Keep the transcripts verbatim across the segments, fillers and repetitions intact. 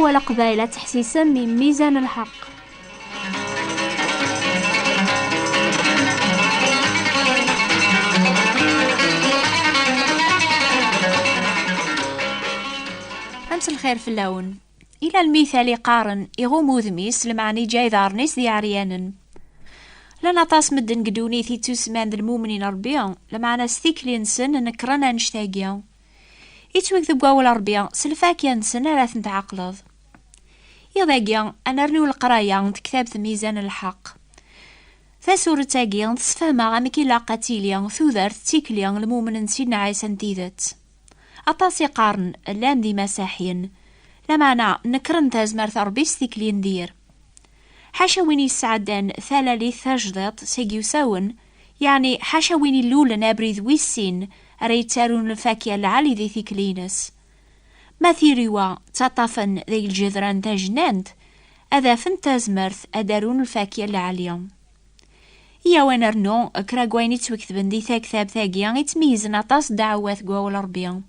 Leqbayel ad teḥsisem i mizan lḥeqq. Amselxir fell-awen. Ila lmital iqqaren, iɣum udem-is, lmeɛna iǧǧa iḍarren-is d iɛeryanen. Llan aṭas medden deg ddunit ittusemman d lmumnin n Ṛebbi, lmeɛna s tikli-nsen nekkren annect-agi. Ittweg deg wawal Ṛebbi, s lfakya-nsen ara ten-tɛeqleḍ. Iḍ-agi, ad nernu leqraya n tektabt Mizan lḥeqq. Tasurett-agi tessefhem-aɣ amek ilaq ad tili tudert d tikli n lmumnen n Sidna Ɛisa n tidet. Aṭas i qqaren llan d imasaḥiyen, lameɛna nekren tazmert n Ṛebbi s tikli n dir. Ḥaca win yesɛeddan talalit tajdiṭ seg yusawen, yeɛni ḥaca win ilulen abrid wis sin ara yettarun lfakya lɛali di tikli-ines. Ma tiriwa ttaṭṭafen deg lǧedran tajennant, ad afent tazmert ad arun lfakya lɛali. Iyaw ad nernu kra n wayen ittwaketben di taktabt-agi ittmeyyizen aṭas ddeɛwat deg wawal Ṛebbi.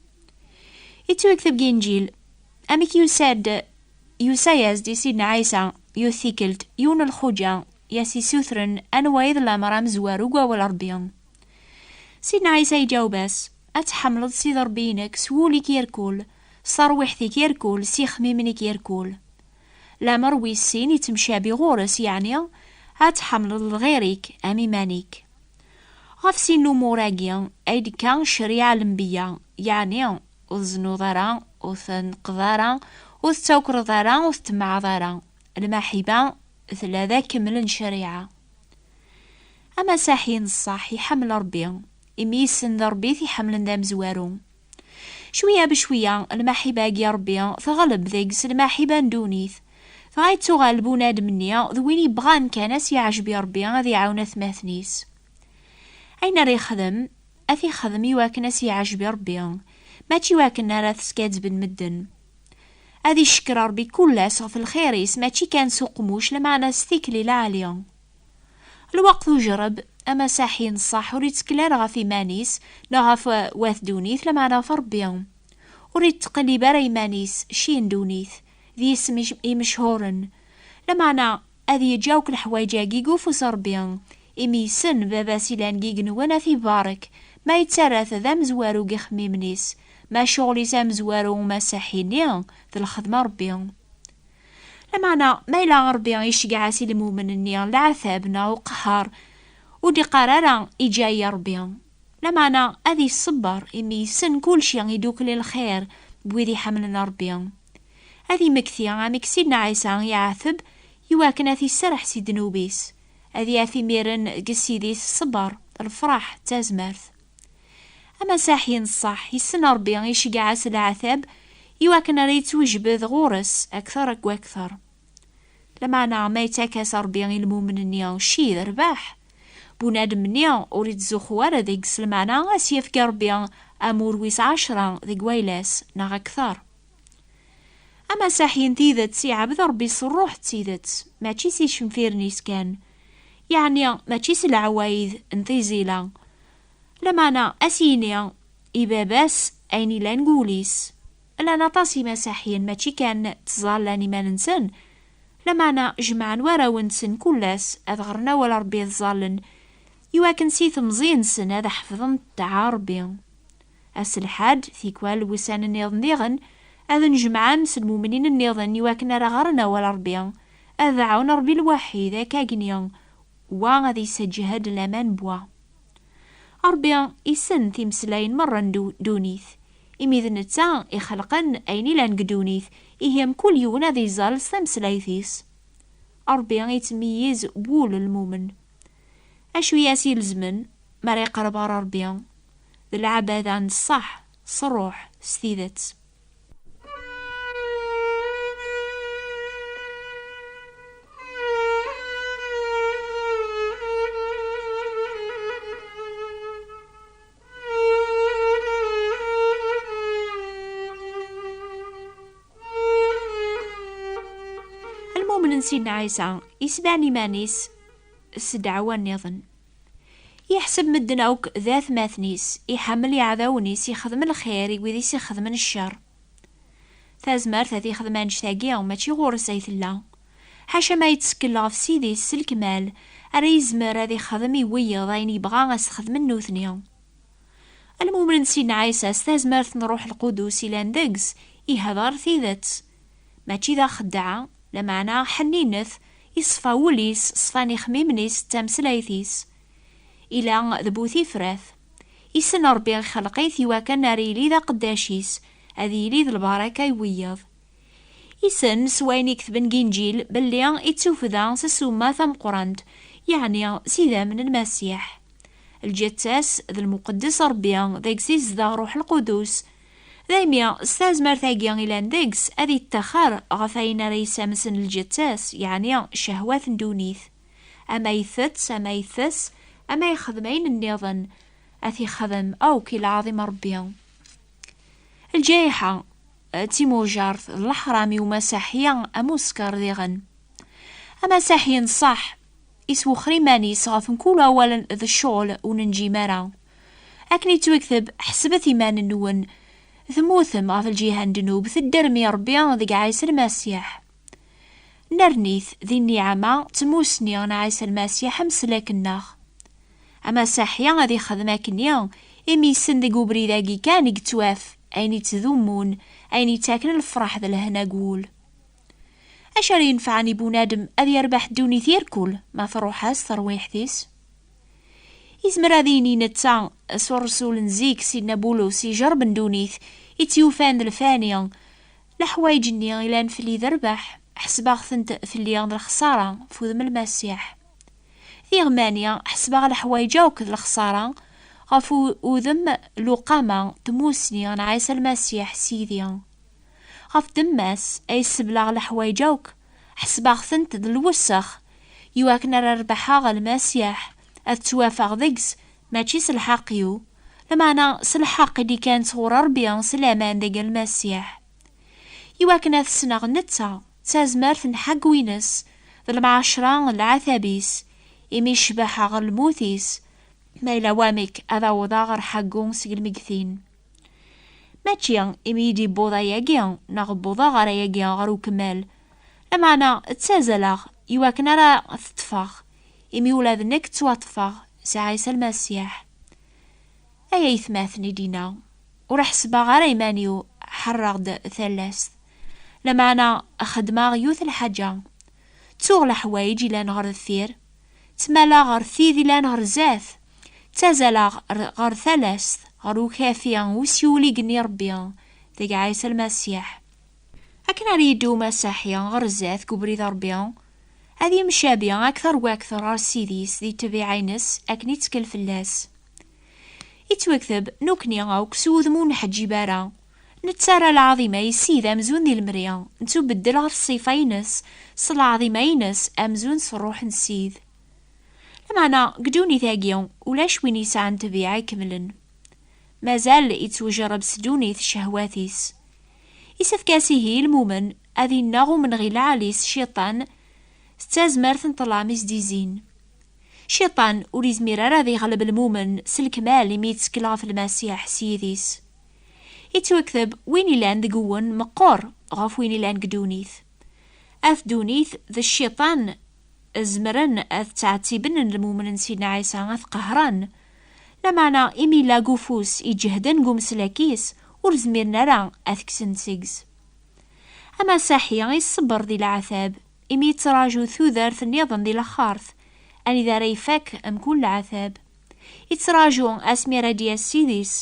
Ittwakteb deg Inǧil, amek yusa-d, yusa-yas-d i Sidna Ɛisa yiwet tikkelt, yiwen n lxuǧa, i as-issutren anwa i d lamer amezwaru deg wawal Ṛebbi. Sidna Ɛisa iǧaweb-as, ad tḥemmleḍ Sidi Ṛebbi-inek s wul-ik irkul, s terwiḥt-ik irkul, s ixemmimen-ik irkul. Lamer wis sin ittemcabi ɣur-s, yeɛni ad tḥemmleḍ lɣir-ik am iman-ik. Ɣef sin n umur-agi ay d-tekka ccariɛa n lenbiya, yeɛni ur teznuḍ ara, ur tneqqeḍ ara, ur tettakreḍ ara, ur tettemmɛeḍ ara. Lmaḥiba tella d akemmel n ccariɛa. Amasaḥi n ṣṣeḥ iḥemmel Ṛebbi, imi yessen d Ṛebbi i t-iḥemmlen d amezwaru. Cwiya bcwiya, lmaḥiba-agi n Ṛebbi teɣleb deg-s lmaḥiba n ddunit. Dɣa yettuɣal bunadem-nni d win yebɣan kan ad s-yeɛjeb i Ṛebbi, ad iɛawen atmaten-is. Ayen ara yexdem, ad t-ixdem i wakken ad s-yeɛjeb i Ṛebbi, mačči i wakken ara t-skaddben medden. Ad icekkeṛ Ṛebbi kul ass ɣef lxir-is, mačči kan s uqmuc, lameɛna s tikli lɛali. Lweqt ujerreb, amasaḥi n ṣṣeḥ ur ittkel ara ɣef iman-is neɣ ɣef wat ddunit, lameɛna ɣef Ṛebbi. Ur ittqellib ara iman-is cci n ddunit, d yisem ic-, imechuren. Lameɛna ad yeǧǧ akk leḥwayeǧ-agi deg ufus n Ṛebbi, imi yessen Baba-s ilan deg igenwen ad t-ibarek, ma yettarra-t d amezwaru deg ixemmimen-is, ma ccɣel-is amezwaru umasaḥi-nni d lxedma n Ṛebbi. Lameɛna, ma yella Ṛebbi iceggeɛ-as i lmumen-nni leɛtab neɣ uqehher, ur d-iqqar ara iǧǧa-yi Ṛebbi. Lameɛna, ad iṣebber, imi yessen kulci idukkel i lxir n wid iḥemmlen Ṛebbi. Ad imekti amek Sidna Ɛisa iɛeteb i wakken ad t-iserreḥ si ddnub-is, ad yaf imiren deg Ssid-is ṣṣber, lefṛaḥ d tazmert. Amasaḥi n ṣṣeḥ yessen Ṛebbi iceggeɛ-as leɛtab i wakken ara yettwejbed ɣur-s akteṛ akked wakteṛ. Lameɛna ma yettak-as Ṛebbi i lmumen-nni cci d rrbeḥ, bunadem-nni ur ittzuxxu ara deg-s, lameɛna ad s-yefk Ṛebbi amur wis ɛecṛa deg wayla-s neɣ akteṛ. Amasaḥi n tidet iɛbed Ṛebbi s ṛṛuḥ d tidet, mačči s icenfiren-is kan, yeɛni mačči s leɛwayed n tiẓila. Lameɛna, ad s-yini i baba-s ayen ilan deg wul-is. Llan aṭas imasaḥiyen mačči kan ttẓallan iman-nsen, lameɛna jemɛen warraw-nsen kul ass ad ɣren awal Ṛebbi ttẓallen, iwakken si temẓi-nsen ad ḥefḍen ṭṭaɛa Ṛebbi. Ass lḥad, tikwal wussan nniḍen diɣen, ad nnejmaɛen s lmumnin nniḍen iwakken ara ɣren awal Ṛebbi, ad ɛawen Ṛebbi lwaḥid akkagni, wa ad yessaǧhed laman n wa. Ṛebbi issen timeslayin merra n du-, ddunit, imi d netta ixelqen ayen ilan deg ddunit, ihi mkul yiwen ad iẓal s tameslayt-is. Ṛebbi ittmeyyiz wul n lmumen. Acu i as-ilezmen mi ara iqerreb ɣer Ṛebbi? D leɛbada n ṣṣeḥ, s ṛṛuḥ, s tidet. Lmumen n Sidna Ɛisa isban iman-is s ddeɛwa nniḍen. Yeḥseb medden akk d atmaten-is, iḥemmel iɛdawen-is, ixdem lxir i wid i s-ixedmen ccer. Tazmert ad ixdem annect-agi mačči ɣur-s ay tella. Ḥaca ma yettkel ɣef Ssid-is s lekmal, ara yezmer ad ixdem i wiyeḍ ayen yebɣa ad s-xedmen nutni. Lmumen n Sidna Ɛisa s tazmert n Ṛuḥ Lqudus ilan deg-s, ihder tidet. Mačči d axeddaɛ, lameɛna ḥenninet, iṣfa wul-is, ṣfan ixmimen-is d tameslayt-is. Ila d bu tifrat. Issen Ṛebbi ixleq-it iwakken ara yili d aqeddac-is, ad yili d lbaraka i wiyeḍ. Issen s wayen i ketben deg Inǧil belli ittufda s ssuma tameqqrant, yeɛni s idammen n Lmasiḥ. Lǧetta-s d lmuqeddes Ṛebbi, deg-s izdeɣ Ṛuḥ Lqudus. Daymi, s tazmert-agi ilan deg-s, ad ittaxer ɣef ayen ara yessamsen lǧetta-s, yeɛni ccehwat n ddunit. Ama itett, ama itess, ama ixdem ayen nniḍen, ad t-ixdem akk i lɛaḍima Ṛebbi. Lǧayiḥa, d timujart, d leḥram i umasaḥi amuskar diɣen. Amasaḥi n ṣṣeḥ, iswexxer iman-is ɣef mkul awal d ccɣel ur nenǧim ara. Akken ittwikteb, ḥesbet iman-nwen, temmutem ɣef lǧiha n ddnub, tedderm i Ṛebbi deg Ɛisa Lmasiḥ. Nernit di nniɛma d tmusni n Ɛisa Lmasiḥ amslak-nneɣ. Amasaḥi ad ixdem akkenni, imi yessen deg ubrid-agi kan i yettwaf ayen yettdumun, ayen yettaken lefraḥ d lehna deg wul. Acu ara yenfɛen i bunadem ad yerbeḥ ddunit irkul ma truḥ-as terwiḥt-is? Izmer ad yini netta s ursul n zik, Sidna Bulus, ijerreb n ddunit, i tt-yufan d lfani. Leḥwayeǧ-nni ilan fell-i d rrbeḥ, ḥesbeɣ-tent fell-i d lexṣara f udem n Lmasiḥ. Diɣ mani ḥesbeɣ leḥwayeǧ akk d lexṣara ɣef u-, udem n uqama n tmusni n Ɛisa Lmasiḥ Sidi. Ɣef ddemma-s ay sebleɣ leḥwayeǧ akk, ḥesbeɣ-tent d lwessex, iwakken ara rebḥeɣ Lmasiḥ, ad ttwafeɣ deg-s, mačči s lḥeqq-iw, lameɛna s lḥeqq i d-ikkan sɣur Ṛebbi s laman deg Lmasiḥ. Iwakken ad t-ssneɣ netta, d tazmert n ḥeggu-ines, d lmeɛcra n lɛatab-is, imi cbaḥeɣ lmut-is, ma yella wamek ad awḍeɣ ɣer ḥeggu seg lmegtin. Mačči imi i d-iwweḍ ayagi, neɣ wwḍeɣ ɣer ayagi, ɣer ukemmal. Lameɛna ttazaleɣ iwakken ara t-ṭṭfeɣ, imi ula d nekk ttwaṭṭfeɣ s Ɛisa Lmasiḥ. Ay aytmaten, i d-yenna, ur ḥessbeɣ ara iman-iw ḥerreɣ-d tallast. Lameɛna xedmeɣ yiwet lḥaǧa. Ttuɣ leḥwayeǧ ilan ɣer deffir, ttmaleɣ ɣer tid ilan ɣer zdat, ttazaleɣ ɣer, ɣer talast, ɣer ukafi usyul i yenni Ṛebbi deg Ɛisa Lmasiḥ. Akken ara yeddu umasaḥi ɣer zdat deg ubrid Ṛebbi, ad yemcabi akter u akter ɣer Ssid-is di ṭṭbiɛa-ines akken ittkel fell-as. Ittwakteb, nekkni akk s wudem ur nḥeǧǧib ara. Nettarra lɛaḍima-is Ssid amzun di lemri, nettubeddel ɣer ṣṣifa-ines s lɛaḍima-ines amzun s ṛṛuḥ n Ssid. Lameɛna, deg ddunit-agi, ulac win yesɛan ṭṭbiɛa ikemlen. Mazal ittwejreb s ddunit ccehwat-is. Isefk-as ihi i lmumen ad inneɣ umenɣi lɛali-s Cciṭan s tazmert n ṭṭlam i s-d-izzin. Cciṭan ur izmir ara ad iɣleb lmumen s lekmal imi yettkel ɣef Lmasiḥ s yid-is. Ittwakteb, win ilan deg-wen meqqer ɣef win ilan deg ddunit. At ddunit d Cciṭan zemren ad ttɛettiben lmumen n Sidna Ɛisa, ad t-qehren. Lameɛna imi yella deg ufus iǧehden deg umeslak-is, ur zmiren ara ad t-kksen seg-s. Amasaḥi iṣebber di leɛtab, imi yettraǧu tudert nniḍen di laxert, anida ara ifak mkul leɛtab. Yettraǧu asmi ara d-yas Ssid-is,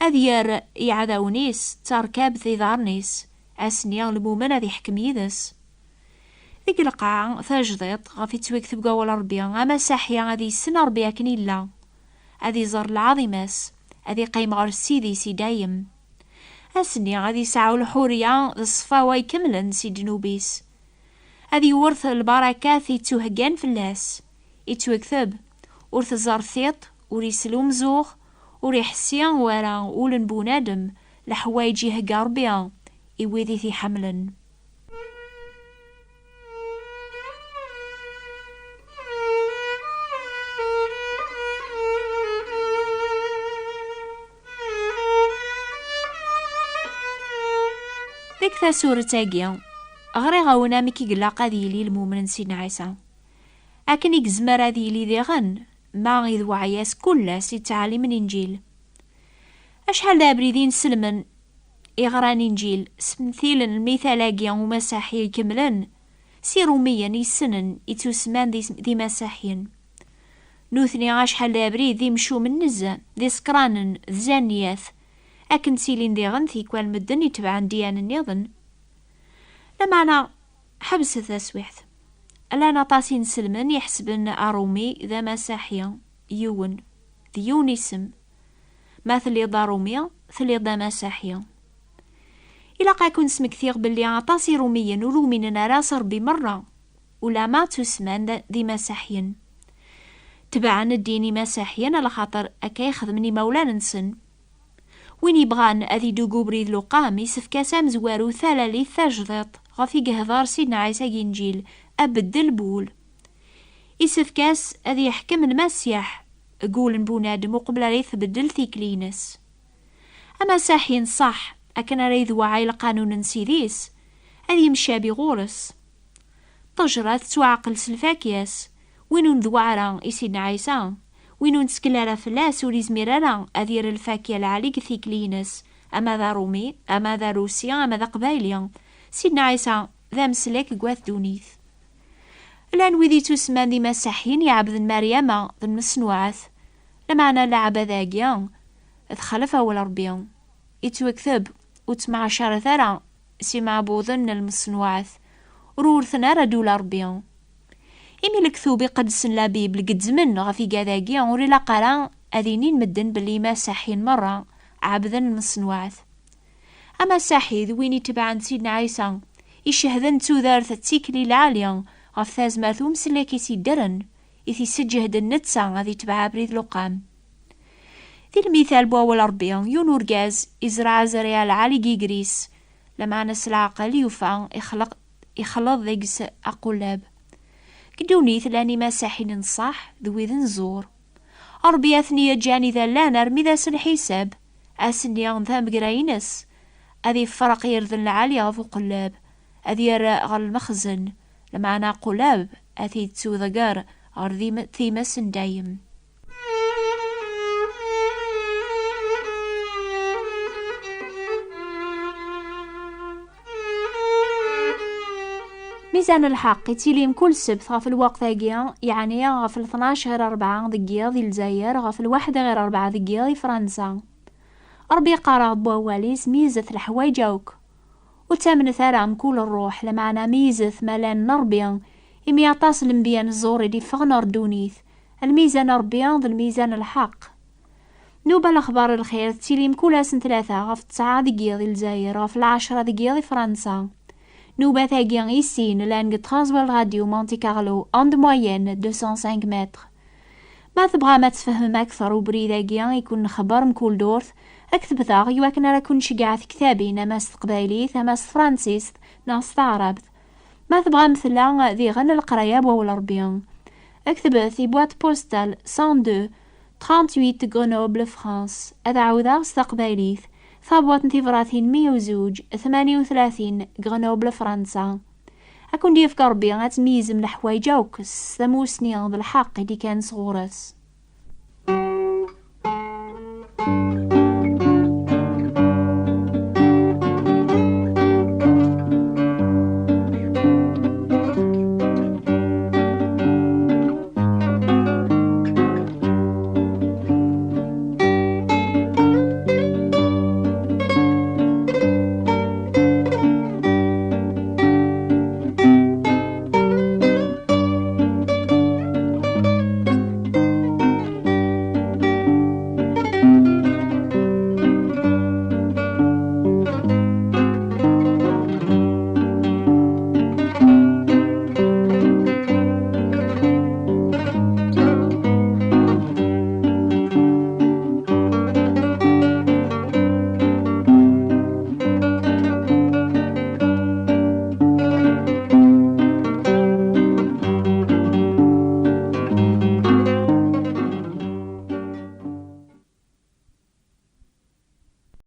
ad yerr iɛdawen-is d tarkabt iḍarren-is, ass-nni lmumen ad iḥkem yid-s. Deg lqaɛa tajdiṭ ɣef ittwakteb deg wawal Ṛebbi, amasaḥi ad yessen Ṛebbi akken illa, ad iẓer lɛaḍima-s, ad iqqim ɣer Ssid-is i dayem. Ass-nni ad yesɛu lḥuriya d ṣṣfawa ikemlen si ddnub-is. Ad yewret lbarakat ittuheggan fell-as. Ittwakteb, ur teẓẓar tiṭ, ur isel umzuɣ, ur iḥessi wara ul n bunadem leḥwayeǧ ihegga Ṛebbi i wid i t-iḥemmlen. Deg tasurt-agi, ɣriɣ-awen amek i ilaq ad yili lmumen n Sidna Ɛisa. Akken i yezmer ad yili diɣen, ma idewɛa-yas kul ass i ttɛalimen Inǧil. Acḥal d abrid i nselmen iɣran Inǧil, smtilen lmital-agi umasaḥi ikemlen, s Irumiyen yessnen ittusemman d is-, d imasaḥiyen. Nutni acḥal d abrid d imcumen nezzeh, d isekranen, d zanniyat, akken ttilin diɣen tikwal medden itebɛen ddiyan nniḍen. Lameɛna, ḥebset taswiɛt. Llan aṭas inselmen iḥesben Arumi d amasaḥi, yiwen, d yiwen isem. Ma telliḍ d Arumi, telliḍ d amasaḥi. Ilaq ad ken-smektiɣ belli aṭas Irumiyen ur uminen ara s Ṛebbi merra, ulama ttusemman d, d imasaḥiyen. Tebɛen ddin imasaḥiyen, alaxaṭer akka i xedmen imawlan-nsen. Win yebɣan ad iddu deg ubrid Luqam, isefk-as amezwaru talalit tajdiṭ ɣef i yehder Sidna Ɛisa deg Inǧil, abeddel n wul. Isefk-as ad yeḥkem Lmasiḥ deg wul n bunadem uqbel ara tbeddel tikli-ines. Amasaḥi n ṣṣeḥ, akken ara yedweɛ i lqanun n Sidi-s, ad yemcabi ɣur-s. Ṭṭejra tettwaɛqel s lfakya-s. Win ur nedweɛ ara i Sidna Ɛisa, win ur nettkel ara fell-as, ur izmir ara ad yerr lfakya lɛali deg tikli-ines, ama d Aṛumi, ama d Arusi, ama d Aqbayli. Sidna Ɛisa d ameslak deg wat ddunit. Llan wid ittusemman d imasaḥiyen iɛebden Maryama d lmesnuɛat. Lameɛna leɛbada-agi texlef awal Ṛebbi. Ittwakteb, ur ttemɛacaret ara s imeɛbuden n lmesnuɛat, ur urten ara ddula Ṛebbi. Imi lektub iqedsen, la Bible, gezzmen ɣef igad-agi, ur ilaq ara ad inin medden belli imasaḥiyen merra ɛebden lmesnuɛat. Amasaḥi d win itebɛen Sidna Ɛisa, icehden d tudert d tikli lɛali ɣef tazmert umsellek i s-yeddren, i t-isseǧehden netta ad itbeɛ abrid Luqam. Di lmital n wawal Ṛebbi, yiwen urgaz izreɛ azriɛ lɛali deg iger-is, lameɛna s leɛqel yufa ixleq-, ixleḍ deg-s aqullab. Deg ddunit llan imasaḥiyen n ṣṣeḥ d wid n zzur. Ṛebbi ad ten-yeǧǧan i d allan armi d ass n lḥisab, ass-nni d tamegra-ines, ad ifreq irden lɛali ɣef uqellab, ad yerr ɣer lmexzen, lameɛna aqullab ad t-yettudger ɣer dim-, times n dayem. Mizan lḥeqq ittili mkul ssebt ɣef lweqt-agi, yeɛni ɣef tnac ɣir rebɛa deg yiḍ i Lezzayer, ɣef lwaḥed ɣir rebɛa deg yiḍ i Fransa. Ṛebbi yeqqar-aɣ-d wawal-is: mizet leḥwayeǧ akk. Ur ttamnet ara mkul ṛṛuḥ, lameɛna mizet ma llan n Ṛebbi, imi aṭas n lenbiya n ẓẓur i d-iffɣen ɣer ddunit. Lmizan n Ṛebbi d lmizan n lḥeqq. Nnuba Lexbar n Lxir tettili mkul ass n tlata ɣef ttesɛa deg yiḍ i Lezzayer, ɣef lɛecṛa deg yiḍ i Fransa. Nnubat-agi i sin llan deg Transworld Radio Monte Carlo, onde moyenne deux cent cinq mètres. Ma tebɣam ad tfehmem akteṛ ubrid-agi i kun-nxebber mkul durt, ktbet-aɣ i wakken ara kun-nceggeɛ tektabin, ama s teqbaylit, ama s tefransist, neɣ s taɛrabt. Ma tebɣam, tella diɣen leqraya n wawal Ṛebbi. Ktbet i boîte postale cent deux, trente-huit, Grenoble, France. Ad ɛawdeɣ s taqbaylit: tabwaṭ n tibratin meyya u zuǧ, tmanya u tlatin, Grenoble, Fransa. Ad kun-d-yefk Ṛebbi ad tmeyyzem leḥwayeǧ akk s tamusni d lḥeqq i d-ikkan sɣur-s.